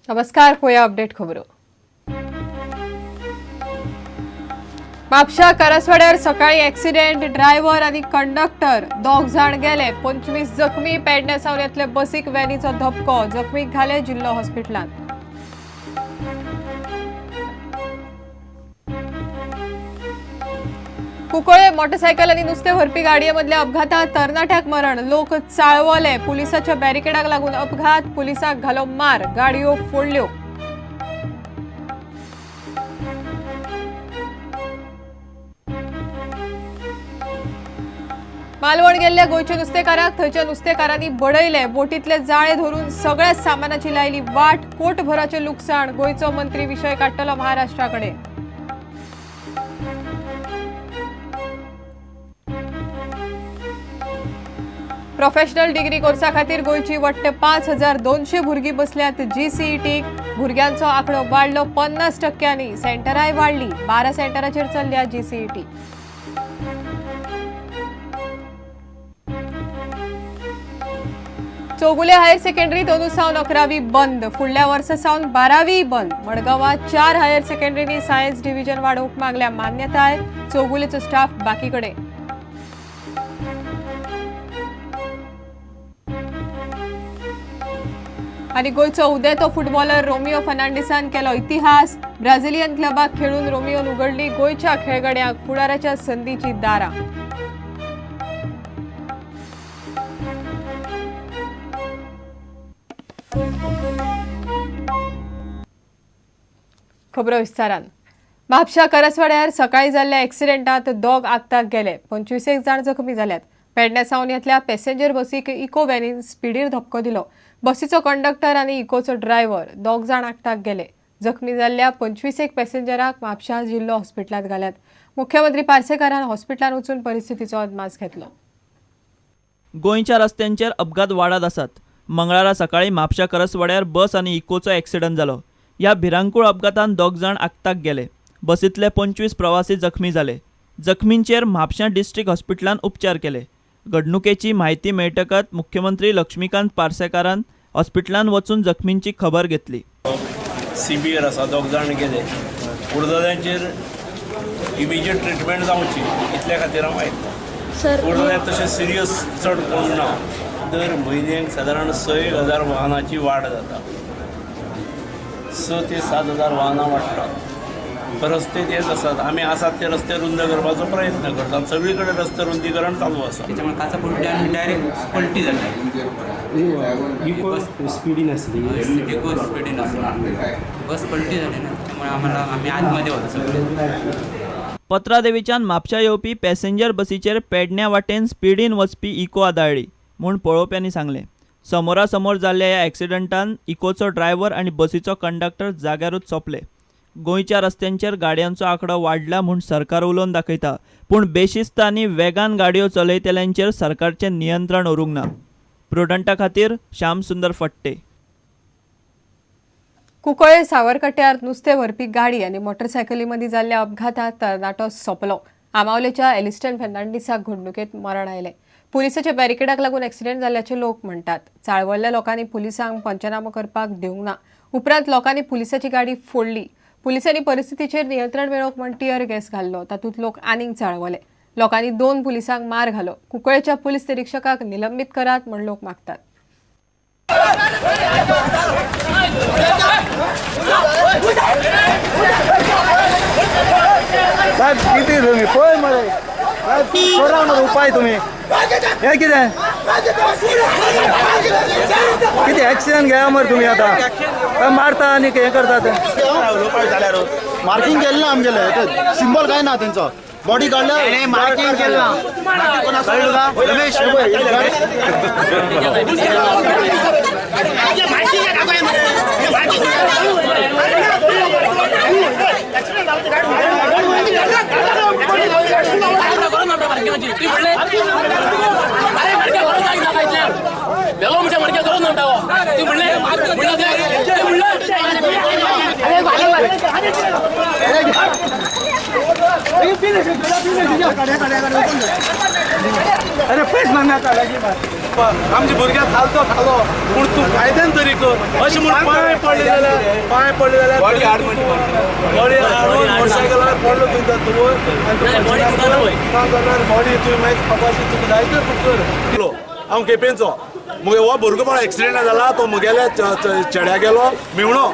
नमस्कार, पळोवया अपडेट खबरो. म्हापशा करासवाड्यार सकाळी ॲक्सिडेंट. ड्रायव्हर आणि कंडक्टर दोग जाण गेले, 25 जखमी. पेडणे सावन येतले बसीक व्हॅनीचो धपको, जखमीक घाले जिल्लो हॉस्पिटलांत. कुंकळे मोटरसायकल आणि नुस्तें व्हरपी गाडये मदल्या अपघातात तरणाट्याक मरण. लोक चाळवले. पुलिसाच्या बॅरिकेडाक लागून अपघात, पुलिसाक घालो मार, गाडयो फोडल्यो. मालवण गेल्ल्या गोंयच्या नुस्तेकाराक थंयच्या नुस्तेकारांनी बडयले. बोटीतले जाळे धरून सगळ्या सामानाची लायली वाट. कोटभराचें लुकसाण. गोंयचो मंत्री विशय काडटलो महाराष्ट्राकडे. प्रोफेशनल डिग्री कोर्सा खातीर गोंयची वट्ट 5200 भुरगीं बसल्यात जीसीईटीक. भुरग्यांचो आंकडो वाडलो 50%. सेंटराय वाडली, 12 सेंटराचेर चल्ल्या जीसीईटी. चौगुले हायर सेकंडरीत अंदू सावन 11वी बंद, फुडल्या वर्सा सावन 12वी बंद. मडगांवां 4 हायर सेकंडरींनी सायन्स डिव्हिजन वाडोवंक मागल्या मान्यताय. चौगुलेचो स्टाफ बाकी कडेन. आनी गोंयचो उदेतो फुटबॉलर रोमियो फर्नांडीसान केलो इतिहास. ब्राझिलियन क्लबाक खेळून रोमियोन उगडली गोंयच्या खेळगड्यांक फुडाराच्या संदीची दारां. खबरो विस्तारान. म्हापशा करसवाड्यार सकाळी जाल्ल्या ॲक्सिडेंटात दोग आगताक गेले, 25 जाण जखमी जाल्यात. पेडण्या सावन येतल्या पॅसेंजर बसीक इको व्हॅनीन स्पिडीर धपको दिलो. बसीचो कंडक्टर आनी इकोचो ड्रायव्हर दोग जाण आगताक गेले. जखमी जाल्ल्या 25 पॅसेंजराक म्हापशा जिल्लो हॉस्पिटलांत घाल्यात. मुख्यमंत्री पार्सेकारान हॉस्पिटलांत वचून परिस्थितीचो अदमास घेतलो. गोंयच्या रस्त्यांचेर अपघात वाडत आसात. मंगळारा सकाळी म्हापशा करसवाड्यार बस आनी इकोचो ॲक्सिडंट जालो. ह्या भिरांकूळ अपघातान दोग जाण आगताक गेले. बसींतले 25 प्रवासी जखमी जाले. जखमींचेर म्हापशा डिस्ट्रिक्ट हॉस्पिटलान उपचार केले. घडणुकेची म्हायती मेळटकच मुख्यमंत्री लक्ष्मीकांत पार्सेकारान हॉस्पिटलान वचून जखमींची खबर घेतली. सिवियर आसा, दोग जाण गेले. उरलेल्यांचेर इमिजिएट ट्रिटमेंट जावची इतल्या खातीर हांव आयकतां. उरलेले तशें सिरियस चड कोण ना. दर म्हयन्याक सादारण 6,000 वाहनाची वाड जाता. 6 ते 7,000 वाहनां वाडटात. रस्ते तेच आसात, आमी आसात ते रस्ते रुंद करपाचो प्रयत्न करतात. सगळी कडेन रस्ते रुंदीकरण चालू आसा. त्याच्यामुळे काचा फुटल्या आणि डायरेक्ट पलटी झाली. इको स्पिडीन आसली, इको स्पिडीन आसली, बस पलटी झाली ना, त्यामुळे आम्हाला आम्ही आतमध्ये होतो सगळे. पत्रादेवीच्यान म्हापशा येवपी पॅसेंजर बसीचेर पेडण्या वाटेन स्पिडीन वचपी इको आदाळ्ळी म्हूण पळोवप्यांनी सांगलें. समोरासमोर जाल्ल्या ह्या ॲक्सिडंटान इकोचो ड्रायव्हर आनी बसीचो कंडक्टर जाग्यारूच सोंपले. गोंयच्या रस्त्यांचेर गाडयांचो आंकडो वाडला म्हूण सरकार उलोवन दाखयता, पूण बेशिस्त आनी वेगान गाडयो चलयतल्यांचेर सरकारचें नियंत्रण उरूंक ना. प्रुडंटा खातीर श्याम सुंदर फट्टे. कुंकळे सावरकट्यार नुस्तें व्हरपी गाडी आनी मोटरसायकली मदीं जाल्ल्या अपघातात तरणाटो सोंपलो. आमावलेच्या एलिस्टन फर्नांडीसाक घडणुकेंत मरण आयलें. पुलिसाच्या बॅरिकेडाक लागून ॲक्सिडेंट जाल्ल्याचें लोक म्हणटात. चाळवल्ल्या लोकांनी पुलिसांक पंचनामो करपाक दिवंक ना. उपरांत लोकांनी पुलिसाची गाडी फोडली. पुलिसांनी परिस्थितीचेर नियंत्रण मेळोवंक म्हूण टियर गॅस घाल्लो. तातूंत लोक आनीक चाळवले. लोकांनी 2 पुलिसांक मार घालो. कुंकळेच्या पुलीस निरिक्षकाक निलंबीत करात म्हूण लोक मागतात. साहेब किती तुम्ही पळय मरे साहेब, करा मरे उपाय तुम्ही. हे कितें कितें एक्शन घेया मरे तुम्ही. आतां मारता आनी हें करता ते. मार्किंग केलें ना आमगेलें, सिंबल काय ना तेंचो, बॉडी काडल्या मार्किंग केलें ना. रमेश अरे पैस मारना. आमच्या भुरग्याक खालो खालो पूण तूं कायद्यान तरी कर अशें म्हूण पांय पडले जाल्यार बॉडी हाडून मोटरसायकलार पडलो तुमकां तूं ना जाल्यार बॉडी तुवें मागीर तपाशी तुका जाय तर तूं कर. हांव केपेंचो मुगे हो भुरगो पण एक्सिडेंट जाला तो मुगेल्या चेड्या गेलो मेवणो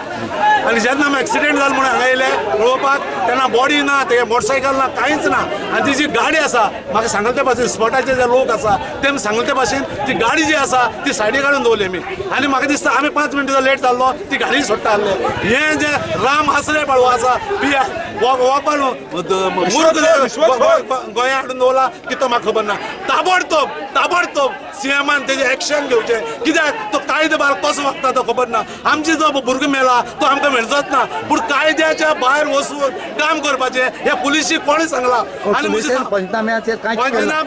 आनी जेन्ना आमी एक्सिडेंट जालो म्हणून हांगा येयले पळोवपाक तेन्ना बॉडी ना तेगे मोटरसायकल ना कांयच ना आनी ती जी गाडी आसा म्हाका सांगले ते भाशेन स्पॉटाचे जे लोक आसा ते सांगले ते भाशेन ती गाडी जी आसा ती सायडीक काडून दवरली आमी आनी म्हाका दिसता आमी 5 मिनटां लेट जाल्लो ती गाडी सोडटा आसले. हें जें राम आसरे पाळो आसा पिया हो पण मूर्ख गोंया हाडून दवरला की तो म्हाका खबर ना. ताबडतोब ताबडतोब सीएमान तेजें एक्शन घेवचें कित्याक तो कायदो भायर कसो वागता तो खबर ना. आमची जो भुरगो मेला तो आमकां मेळचोच ना पूण कायद्याच्या भायर वचून काम करपाचें हे पुलिशी कोणें सांगलां? आनी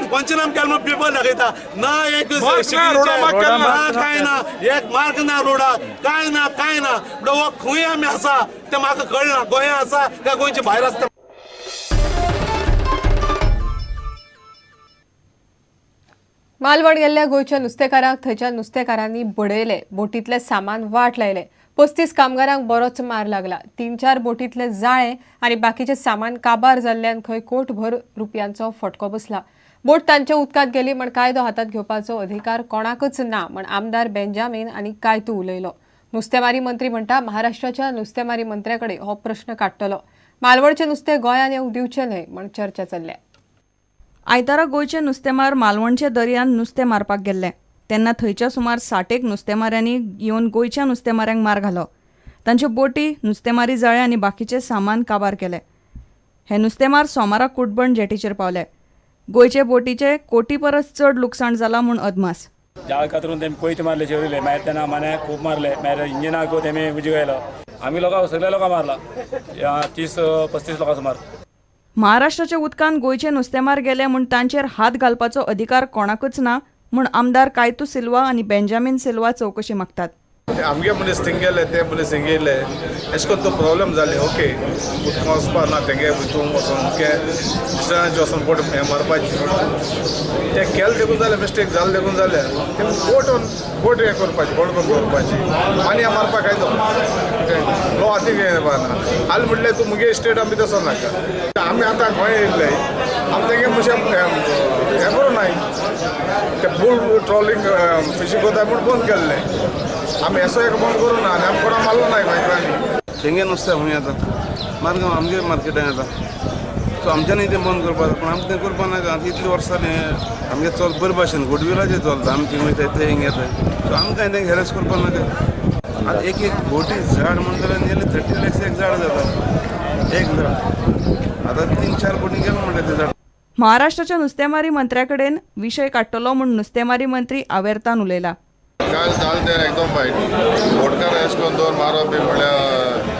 पंचनाम केलो म्हणून पेपर दाखयता ना एक ना कांय ना एक मार्क ना रोडाक कांय ना कांय ना हो खंय आमी आसा तें म्हाका कळना गोंया आसा काय गोंयचे भायर आसा. मालवण गेल्ल्या गोंयच्या नुस्तेकारांक थंयच्या नुस्तेकारांनी बडयले. बोटींतलें सामान वाट लायलें. 35 कामगारांक बरोच मार लागला. 3-4 बोटींतले जाळे आनी बाकीचें सामान काबार जाल्ल्यान खंय कोटभर रुपयांचो फटको बसला. बोट तांच्या उदकांत गेली म्हण कायदो हातांत घेवपाचो अधिकार कोणाकच ना म्हण आमदार बेंजामीन आनी कायतू उलयलो. नुस्तेमारी मंत्री म्हणटा महाराष्ट्राच्या नुस्तेमारी मंत्र्या कडेन हो प्रश्न काडटलो. मालवणचें नुस्तें गोंयांत येवंक दिवचें न्हय म्हण चर्चा चल्ल्या. आयतारा गोंयचे नुस्तेमार मालवणच्या दर्यांत नुस्तें मारपाक गेल्ले तेन्ना थंयच्या सुमार 60 नुस्तेमाऱ्यांनी येवन गोंयच्या नुस्तेमाऱ्यांक मार घालो. तांच्यो बोटी, नुस्तेमारी जाळे आनी बाकीचें सामान काबार केलें. हे नुस्तेमार सोमारा कुटबण जेटीचेर पावले. गोंयचे बोटीचे कोटी परस चड लुकसाण जालां म्हूण अदमास. जाळ कातरून तेमी कोयते मारले शेवरिले मागीर तेन्ना माने खूब मारले मागीर इंजिनाक तेमी उजो घायलो आमी लोकां सगळ्या लोकां मारला 30-35 लोकां सुमार. महाराष्ट्राच्या उदकांत गोंयचे नुस्तेमार गेले म्हूण तांचेर हात घालपाचो अधिकार कोणाकच ना म्हूण आमदार कायतू सिल्वा आनी बेंजामीन सिल्वा चवकशी मागतात. आमगे मनीस थिंग गेले ते मनीस हिंग येयले एशें करून तो प्रोब्लम जाले. ओके उदकां वचपा ना तेंगे भितून वचोन दुसऱ्यांचे वचोन बोट हें मारपाचें तें केलें देखून जालें मिस्टेक जालें देखून जालें तें बोट बोट हें करपाचें बोट करून दवरपाची आनी हें मारपाक कायदो लो आती येवपा ना हाल म्हटल्यार तूं मुगे स्टेट आमी तसो नाका. आमी आतां गोंय येयल्ले आमी तेंगे मनशां हें करूं नाय ते बुल ट्रॉलिंग फिशींग करता म्हूण बंद केल्लें आमी एसो एक बंद करूं ना आनी आमी कोणा मारलो ना गोंयकारांनी. तेंगे नुस्तें खंय येता मार्गांव आमगे मार्केटान येता सो आमच्यांनी तें बंद करपाक पूण आमकां तें करपाक नाका. आतां इतलीं वर्सां आमगे चल बरे भाशेन गुडविलाचेर चलता आमी थिंग वयता ते हिंग येता सो आमकां तें हॅरेस करपाक नाका. आतां एक एक बोटी झाड म्हणून जाल्यार नियरली 30 लॅक्स एक झाड जाता एक झाड आतां 3-4 बोटी गेलो म्हणटा तें झाड. महाराष्ट्राच्या नुस्तेमारी मंत्र्या कडेन विशय काडटलो म्हूण नुस्तेमारी मंत्री आवेर्तान उलयला. काल जालें तें एकदम वायट बोटकार अशें करून दवर मारप बी म्हळ्यार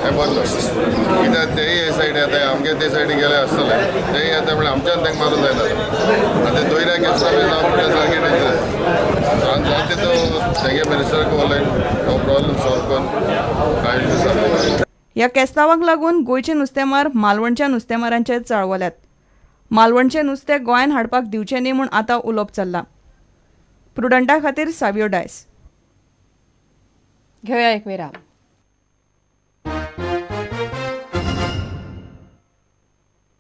हें बरें न्हय कित्याक तेय हे सायड येता आमगे ते सायडी गेले आसतले तेय येता म्हळ्यार आमच्यान तांकां मारूंक जायना आनी ते दोयऱ्या केसरा बी जावप म्हळ्यार सारकें डेंजरस. आनी जाता तो तेगे मिनिस्टराक उलय हो प्रॉब्लम सॉल्व करून कांय दिसा. ह्या केस्तांवाक लागून गोंयचे नुस्तेमार मालवणच्या नुस्तेमारांचेर चाळवल्यात. मालवणचें नुस्तें गोंयांत हाडपाक दिवचें न्ही म्हूण आतां उलोवप चल्लां. प्रुडंटा खातीर सावियो डायस. घेवया एक विराम.